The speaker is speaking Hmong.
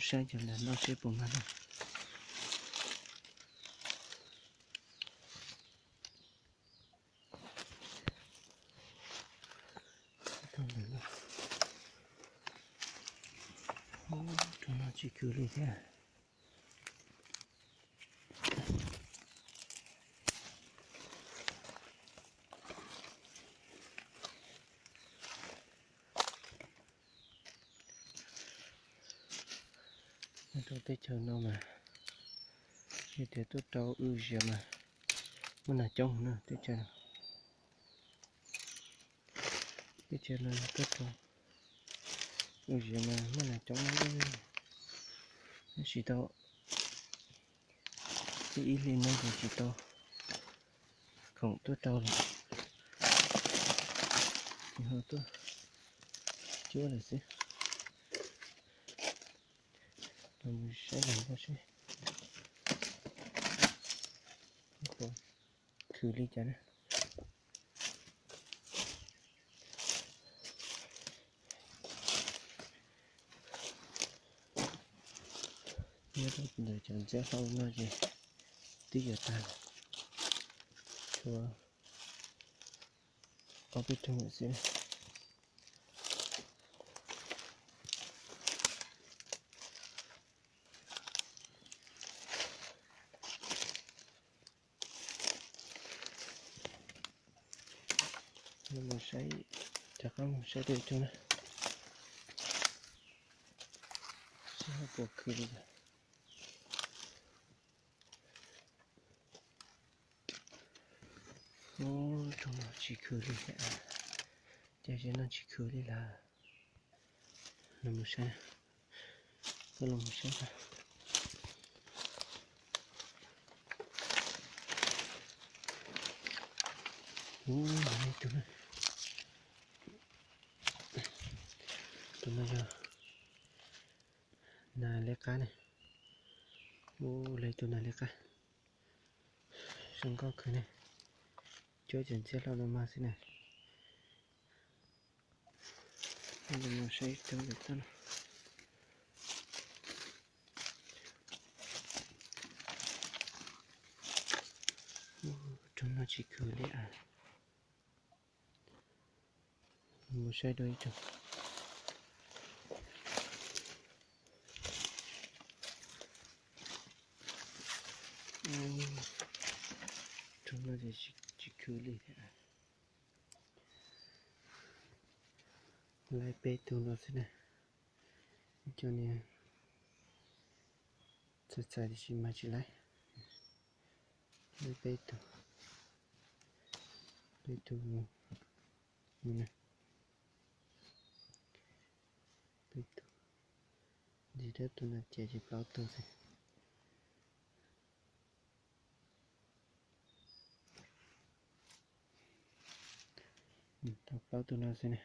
Saib cov ntawm no seb puas mag no. Ub, rau no tsis khwv li thiab. Nyob rau teb chaws no mas yog tias tuaj rau w zias mas muaj nas coob na teb chaws no. Teb chaws no tuaj rau w zias mas muaj nas coob, tab sis tau ib ib hli no ces tsis tau khoom tuaj rau lawm, ho tuaj cuab lawm xwb. Los mus saib los mus seb puas khwv li cas na. Nyob rau ntawm cov ntxhiab hlau no ces twb yuav tag lawm, tshuav ob peb rooj lawm xwb. Mus saib, rov qab mus saib dua ib rooj na, seb ho puas khwv li cas. Ub, rooj no tsis khwv li thiab, cas zaum no tsis khwv li lawm. Los mus saib, koj los mus saib. Ub, ib tug, tus no yog nas liab qab ne. Ub, lawv tus nas liab qab zoo nkauj kawg ne. Cuab cov ntxhiab hlau no mag xwb na. Mus saib ib rooj tom toj no. Rooj no tsis khwv li as. Mus saib dua ib rooj. Rooj no ces tsis khwv li thiab. Lawv peb tug no xwb na. Cov niag txhais txhais tiam sis mas tsis lawv. Lawv peb tug, peb tug, peb tug, ntsis dab tus no ces plaub tug xwb. Tau plaub tug no xwb na.